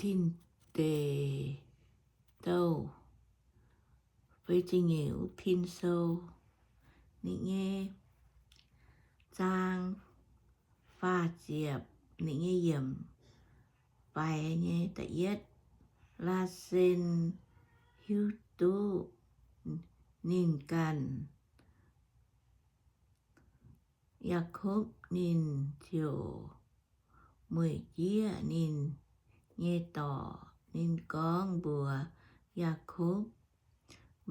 Pin Deic Douh, feix ziepc nyeic wuov pin sou, ninh nyei zaang faah ziepc, ninh nyei yiemc faix nyei da'yietv. Laasen hiuv duqv ninh ganh Yaakopv, ninh ziouc mueic jieqv ninh nyei dorc. Ninh gorngv mbuox Yaakopv,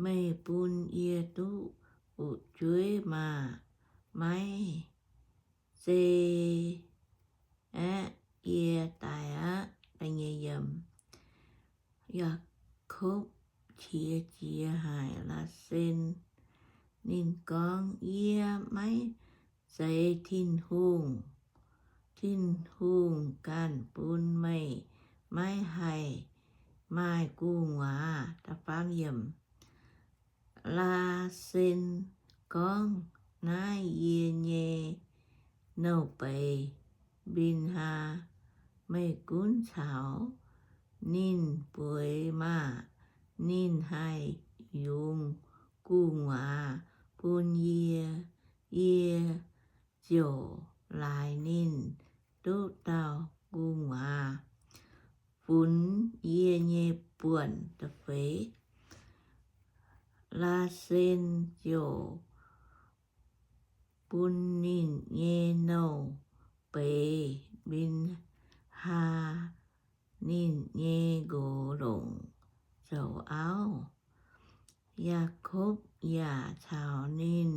Meih bun yie duqv fu'jueiv maah! Maiv zei aeqv, yie daic aqv. Yaakopv qiex jiez haic. Laasen ninh gorngv, Yie maiv zeiz Tin-Hungh. Tin-Hungh ganh bun meih maiv haih maaih gu'nguaaz. Laasen gorngv, Naaiv yie nyei nouh beiz, Mbin^haa. Meih gunv caux ninh bueix maah! Ninh haih yungz gu'nguaaz bun yie. Yie ziouc laaix ninh duqv dauh gu'nguaaz funx yie nyei buonc. Da'feix, Laasen ziouc bun ninh nyei nouh beiz Mbin^haa ninh nyei nqox longc zoux auv. Yaakopv yaac caux ninh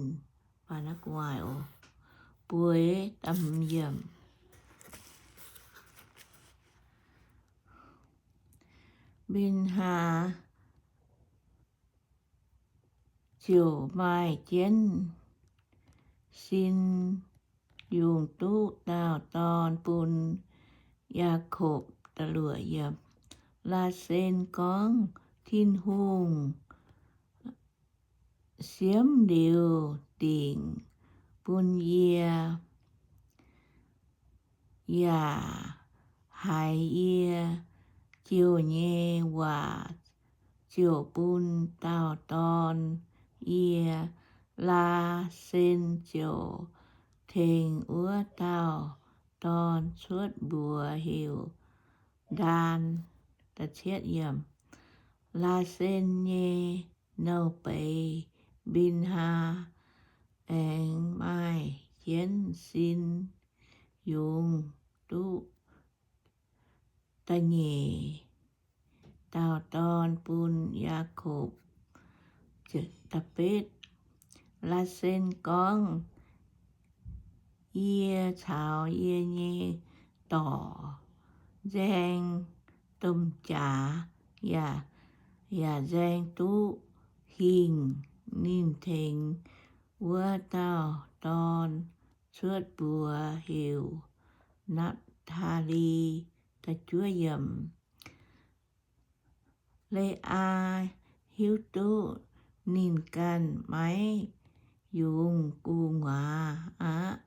bueix. Mbin^haa ziouc maaih jienv sin yungz duqv dauh dorn bun Yaakopv. Laasen gorngv, Tin-Hungh siemv liuz dingc bun yie, yaac haiz yie jouh nyei waac ziouc bun dauh dorn yie. Laasen ziouc tengx wuov dauh dorn cuotv mbuox heuc Ndaan. Laasen nyei nouh beiz Mbin^haa aengx maaih jienv sin yungz duqv da'nyeic dauh dorn bun Yaakopv. Laasen gorngv, Yie caux yie nyei dorc nzaeng domh jaax, yaac nzaeng duqv hingh. Ninh tengx wuov dauh dorn cuotv mbuox heuc Napv^taa^li. Le^aa hiuv duqv ninh ganh maiv yungz gu'nguaaz aqv.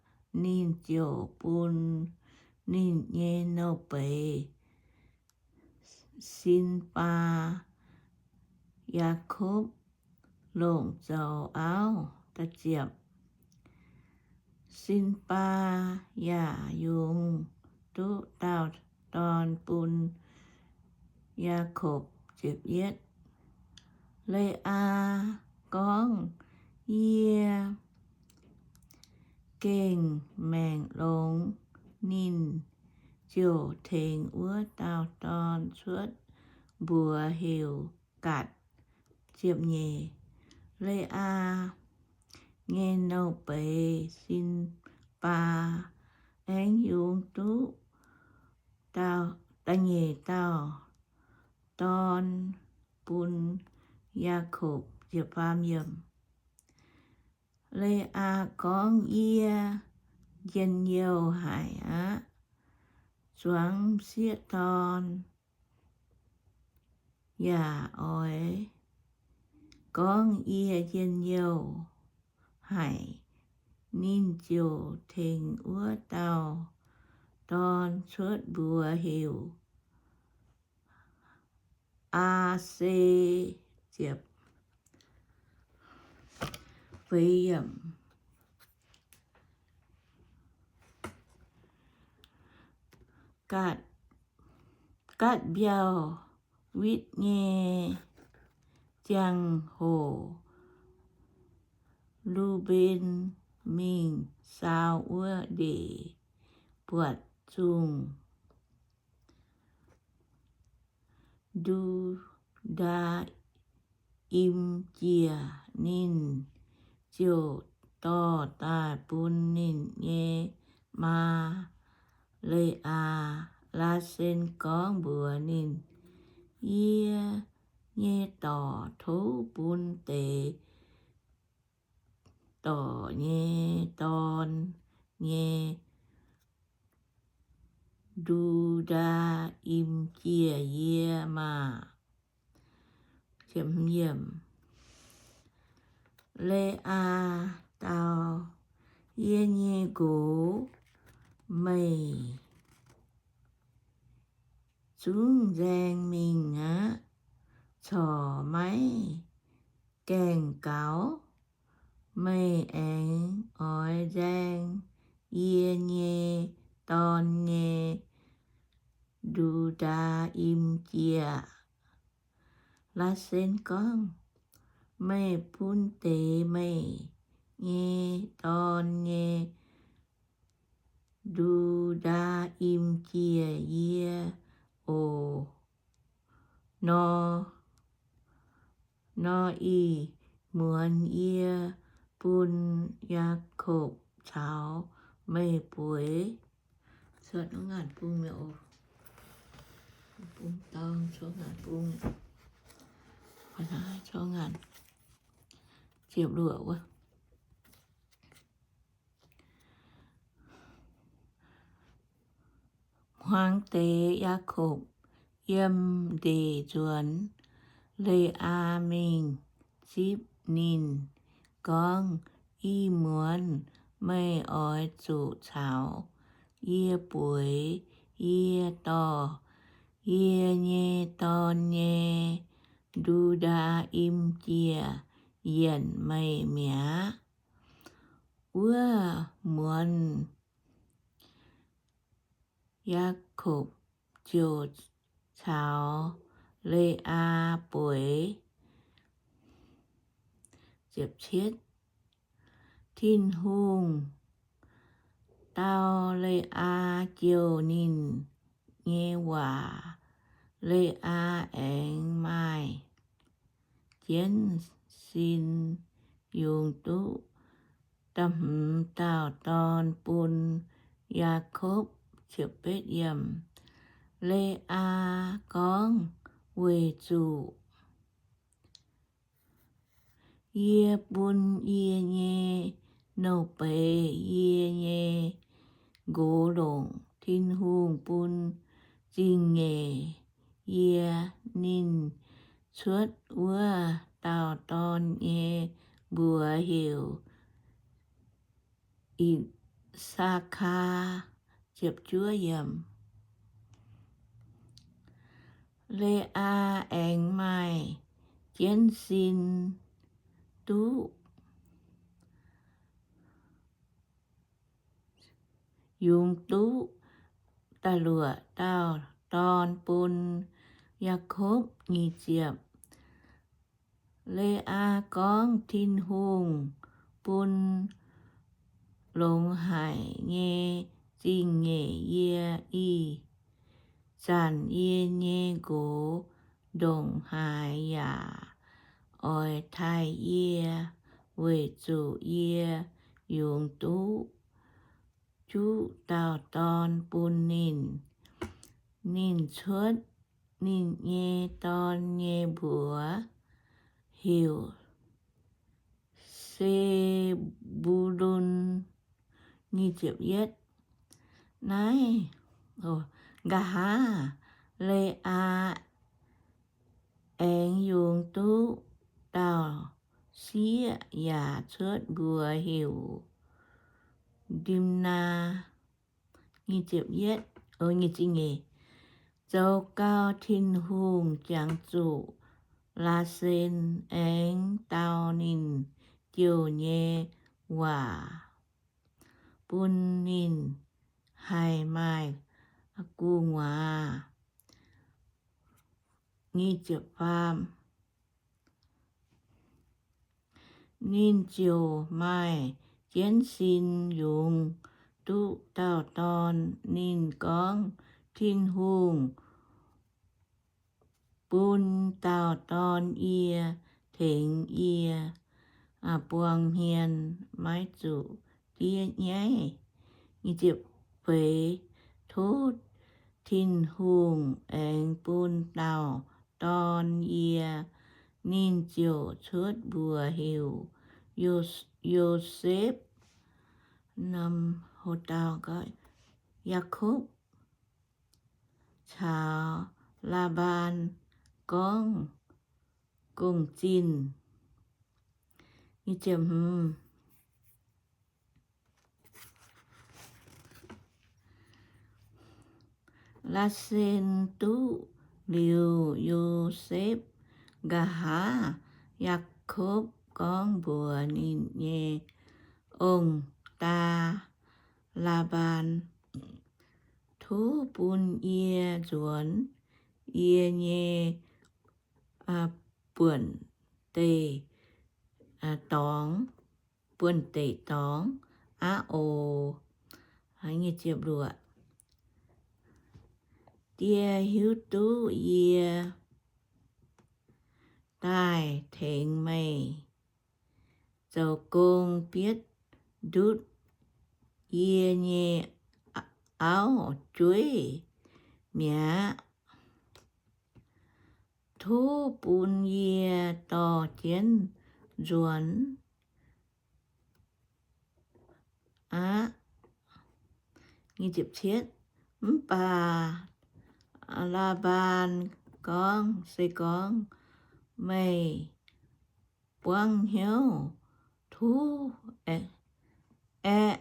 Ninh ziouc bun ninh nyei nouh beiz, Sinbaa, Yaakopv longc zoux auv. Sinbaa yaac yungz duqv dauh dorn bun Yaakopv. Le^aa gorngv, Yie gengh maengc longx. Ninh ziouc tengx wuov dauh dorn cuotv mbuox heuc Gatc. Le^aa nyei nouh beiz Sinbaa aengx yungz duqv da'nyeic dauh dorn bun Yaakopv. Le^aa gorngv, Yie njien-youh haic aqv. Zuangx m'sieqv dorn yaac oix gorngv yie njien-youh haic. Ninh ziouc tengx wuov dauh dorn cuotv mbuox heuc Aa^se, ziepc feix yiemc, Gaatv, Gaatv mbiauh witv nyei ziangh hoc, Lu^mben mingh saau wuov ndeic buatc zungh Ndu^ndaa^im Jiex. Ninh ziouc dorh daaih bun ninh nyei maa, Le^aa. Laasen gorngv mbuox ninh, Yie nyei dorc, tov bun deix dorc nyei dorn nyei Ndu^ndaa^im Jiex yie maah! Le^aa dau, Yie nyei nqox, meih zungv nzaeng mingh aqv. Corc maiv gaengh gaux. Meih aengx oix nzaeng yie nyei dorn nyei Ndu^ndaa^im Jiex. Laasen gorngv, Meih bun deix meih nyei dorn nyei Ndu^ndaa^im Jiex yie oc. Nor, nor ih muonz yie bun Yaakopv caux meih bueix. Hmuangx deix Yaakopv yiem ndeic nzuonx, Le^aa mingh zipv ninh gorngv, Ih muonz meih oix zuqc caux yie bueix. Yie dorh yie nyei dorn nyei Ndu^ndaa^im Jiex yienc meih mi'aqv. Wuov muonz Yaakopv ziouc caux Le^aa bueix. Tin-Hungh dau Le^aa jouh ninh nyei waac. Le^aa aengx maaih jienv sin yungz duqv da'hmz dauh dorn bun Yaakopv. Le^aa gorngv, Weic zuqc yie bun yie nyei nouh beiz, yie nyei nqox longc Tin-Hungh bun zingh nyeic yie. Ninh cuotv wuov dauh dorn nyei mbuox heuc I^saa^kaa. Le^aa aengx maaih jienv sin duqv yungz duqv da'luoqc dauh dorn bun Yaakopv. Nyic ziepc. Le^aa gorngv, Tin-Hungh bun longx haic nyei zingh nyeic yie. Ih zanc yie nyei nqox ndongc haaix yaac oix taaih yie, weic zuqc yie yungz duqv juqv dauh dorn bun ninh. Ninh cuotv ninh nyei dorn nyei mbuox heuc Se^mbu^lun. Naaiv, nqa'haav Le^aa aengx yungz duqv dauh sieqv yaac cuotv mbuox heuc Ndimnaa. Zoux gau, Tin-Hungh jangx zuqc Laasen aengx dau ninh jouh nyei waac bun ninh haih maaih gu'nguaaz. Ninh ziouc maaih jienv sin yungz duqv dauh dorn. Ninh gorngv, Tin-Hungh bun dauh dorn yie, tengx yie buang hmien, maiv zuqc diev nyaiv. Feix, tov Tin-Hungh aengx bun dauh dorn yie. Ninh ziouc cuotv mbuox heuc Yo- Yosepv, Yaakopv, caux Laa^mbaan gorngv gong-zinh. Laasen duqv liuz Yosepv, nqa'haav Yaakopv gorngv mbuox ninh nyei ong-daa, Laa^mbaan, Tov bun yie nzuonx yie nyei buonv-deic dorngx, buonv-deic dorngx aqv oc. Die hiuv duqv yie daaih tengx meih zoux gong bietv ndutv yie nyei auv-jueiv mi'aqv. Tov bun yie dorh jienv nzuonx aqv. Mv baac Laa^mbaan gorngv, Se gorngv meih buangv hnyouv tov aeqv, aeqv,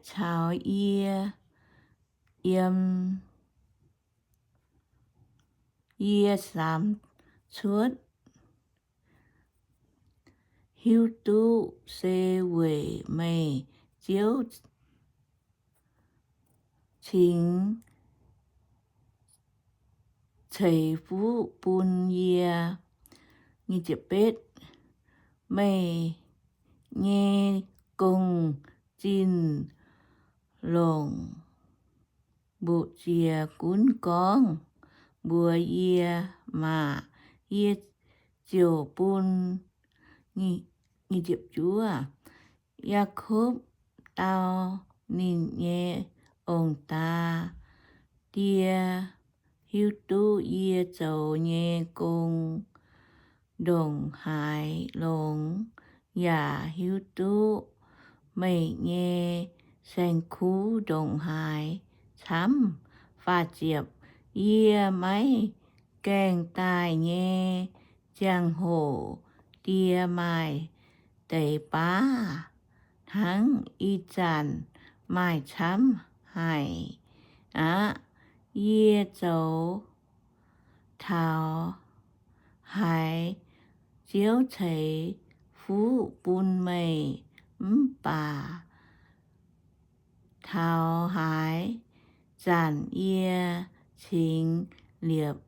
caux yie yiem yie samx cuotv, hiuv duqv se weic meih Ziouv cingx ceix fuqv bun yie. Meih nyei gong-zinh longc mbu'ziex gunv gorngv mbuox yie maah! Yie ziouc bun Yaakopv dau ninh nyei ong-daa, Die hiuv duqv yie zoux nyei gong ndongc haaix longx, yaac hiuv duqv meih nyei saeng-kuv ndongc haaix camv. Faah ziepc, Yie maiv gaengh daaih nyei ziangh hoc Die maaih deix baav hnangv ih zanc maaih camv haic aqv. Yie zoux taux haiz Ziouv ceix fuqv bun meih, mv baac taux haaix zanc yie cingx liepc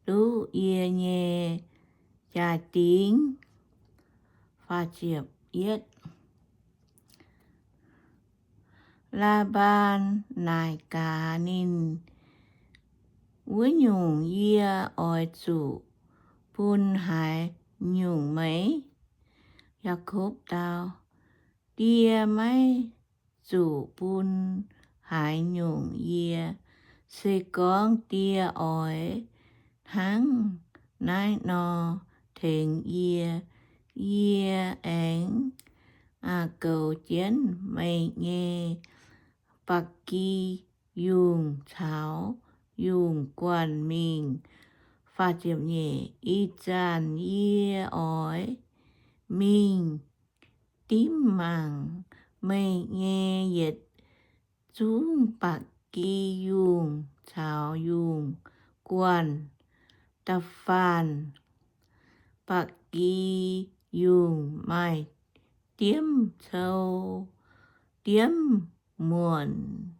duqv yie nyei jaa-dingv. Laa^mbaan naaic gaax ninh, Wuov nyungc yie oix zuqc bun haaix nyungc meih? Yaakopv dau, Die maiv zuqc bun haaix nyungc yie. Se gorngv die oix hnangv naaiv nor tengx yie, yie aengx goux jienv meih nyei ba'gi yungh caux yungh guanh mingh. Ih zanc yie oix mingh dimv mangc meih nyei yietc zungv ba'gi yungh caux yungh guanh. Da'faanh ba'gi yungh maaih diemv cou, diemv muonc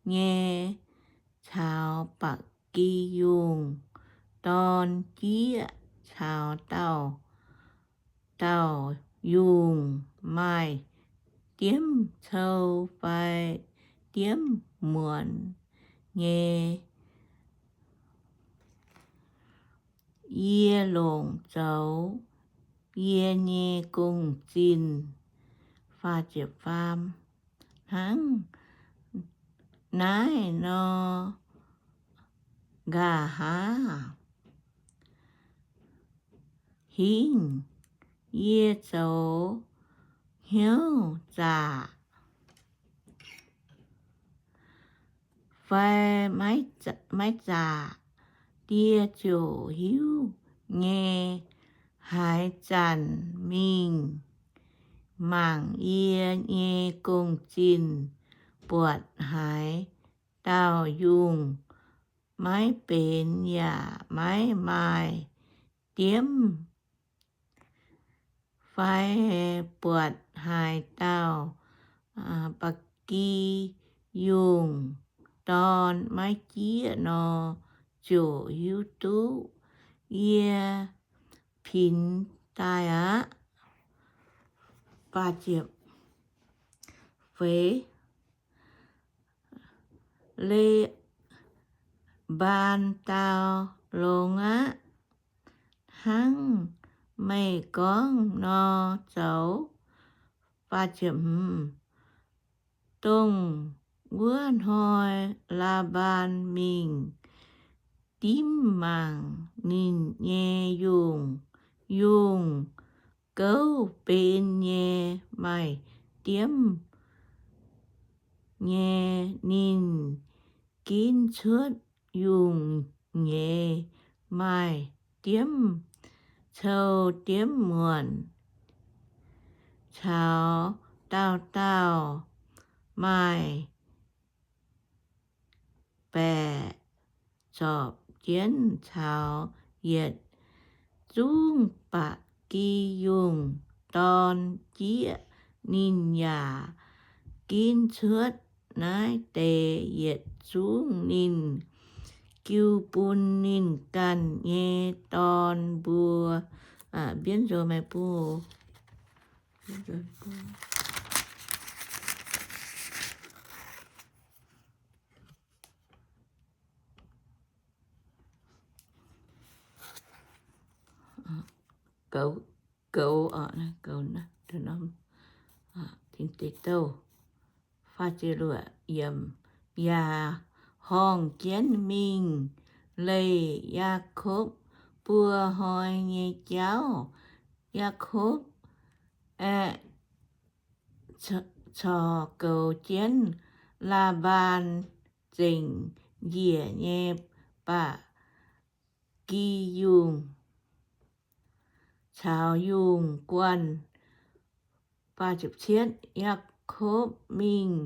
nyei, caux ba'gi yungh dorn jieqv caux dauh dauh yungh maaih diemv cou fai diemv muonc nyei. Yie longc zoux yie nyei gong-zinh hnangv naaiv nor. Nqa'haav hingv yie zoux hnyouv zaqc fai maiv zaqc, die ziouc hiuv nyei. Haaix zanc mingh mangc yie nyei gong-zinh, buatc haaix dauh yungh maiv benx yaac maiv maaih diemv fai buatc haaix dauh ba'gi yungh dorn maiv jieqv nor, ziouc hiuv duqv yie pinx daaih aqv. Leqbaan dau, Longx aqv, hnangv meih gorngv nor zoux. Dongh wuov hnoi Laa^mbaan mingh dimv mangc ninh nyei yungh. Yungh gouv benx nyei, maaih diemv nyei. Ninh ginv cuotv yungh nyeiz maaih diemv cou diemv muonc, caux dauh dauh maaih baeqc zorpc jienv caux yietc zungv ba'gi yungh dorn jieqv. Ninh yaac ginv cuotv naaiv deix yietc zungv ninh jiu bun ninh ganh nyei dorn mbuo. Mbienv nzou meih buo goux, goux, goux, Tin Deic Douh. Yaac horngh jienv mingh leih Yaakopv buo hnoi nyei jauv. Yaakopv aeqv, corc goux jienv Laa^mbaan zengc njiec nyei ba'gi yungh caux yungh guanh. Yaakopv mingh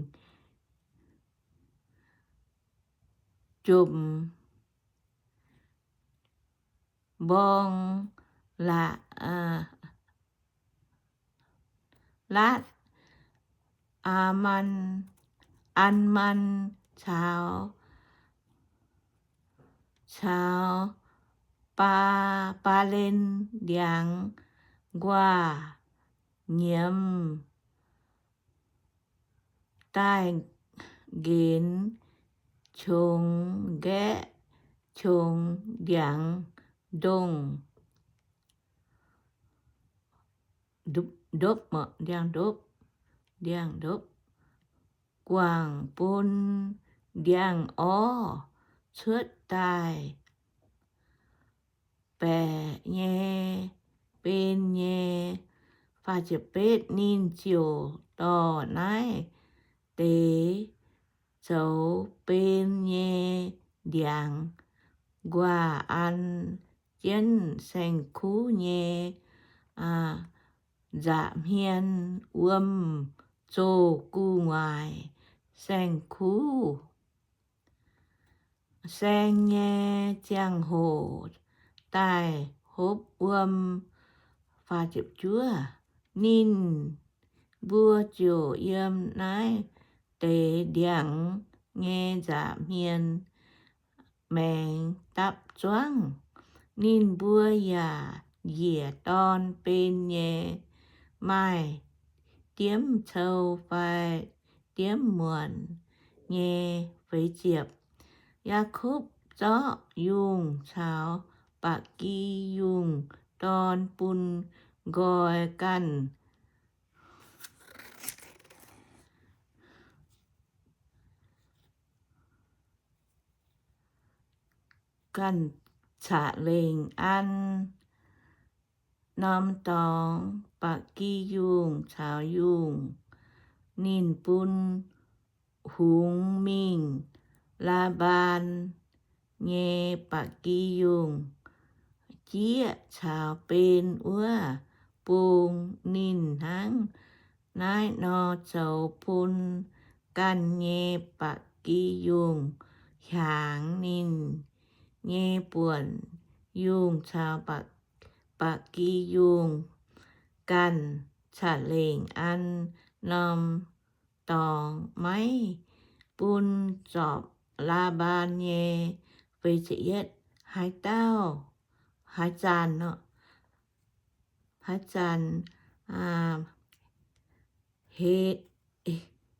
jomc mborng La, Laatv, Aa^man, An^man caux, caux Baa, Baaleen ndiangx nquaah nyiemz daaih nqenx qongx nqaeqv, qongx ndiangx ndongh, ndopv, ndiangx-ndopv, ndiangx-ndopv, guangc bun ndiangx-orv cuotv daaih. Baeqc nyei, ben nyei. Ninh ziouc dorh naaiv deix zoux ben nyei ndiangx nquaah an jienv saeng-kuv nyei nza'hmien wuom-zoh gu'nguaaic saeng-kuv. Saeng nyei ziangh hoc daaih hopv wuom. Ninh mbuo ziouc yiem naaiv deix ndiangx nyei nza'hmien maengx dapv zuangv. Ninh mbuo yaac njiec dorn ben nyei, maaih diemv cou fai diemv muonc nyei. Feix ziepc. Yaakopv zorqv yungh caux ba'gi yungh dorn bun nqoi ganh ganh ca'lengc an norm dorngx. Ba'gi yungh caux yungh ninh bun hungx mingh. Laa^mbaan nyei ba'gi yungh jieqv caux ben wuov bung ninh hnangv naaiv nor zoux bun ganh nyei ba'gi yungh hiaangx. Ninh nyei buonc yungh caux ba'gi yungh ganh ca'lengc an norm dorngx, maiv bun zorpc Laa^mbaan nyei. Haaix dauh, haaix zanc, haaix zanc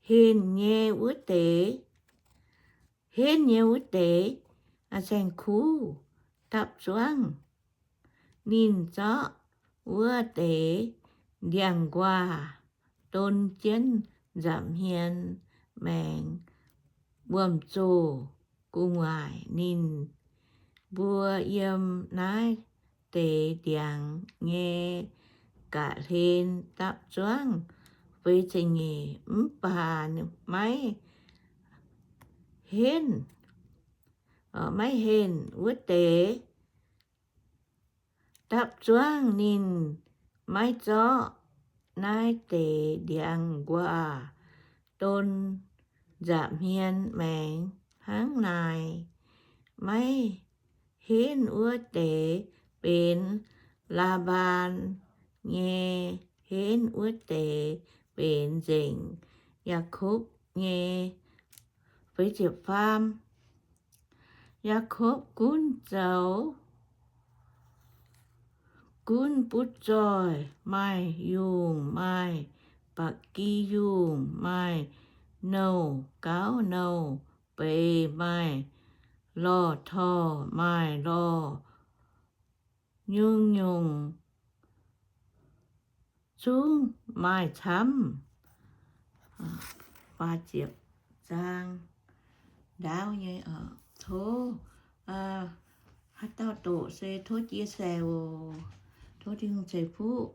henh nyei wuov deix, henh nyei wuov deix saeng-kuv dapv zuangv. Ninh zorqv wuov deix ndiangx-nquaah don jienv nza'hmien maengx wuom-zoh gu'nguaaic. Ninh mbuo yiem naaiv deix ndiangx nyei ga'hlen dapv zuangv. Feix ziepc nyeic. Mv baac maiv henh, maiv henh wuov deix dapv zuangv. Ninh maiv zorqv naaiv deix ndiangx-nquaah don nza'hmien maengx hnangv naaic. Maiv henh wuov deix benx Laa^mbaan nyei, henh wuov deix benx nzengc Yaakopv nyei. Feix ziepc faam. Yaakopv gunv zoux, gunv butv zoih maaih yungh maaih ba'gi yungh, maaih nouh gauv nouh beiz, maaih lorh torh maaih lorh nyungc-nyungc zungv maaih camv. Ndaauv nyei, tov haaix dauh doqc se tov chia sẻ oc. Tov Tin-Hungh ceix fuqv.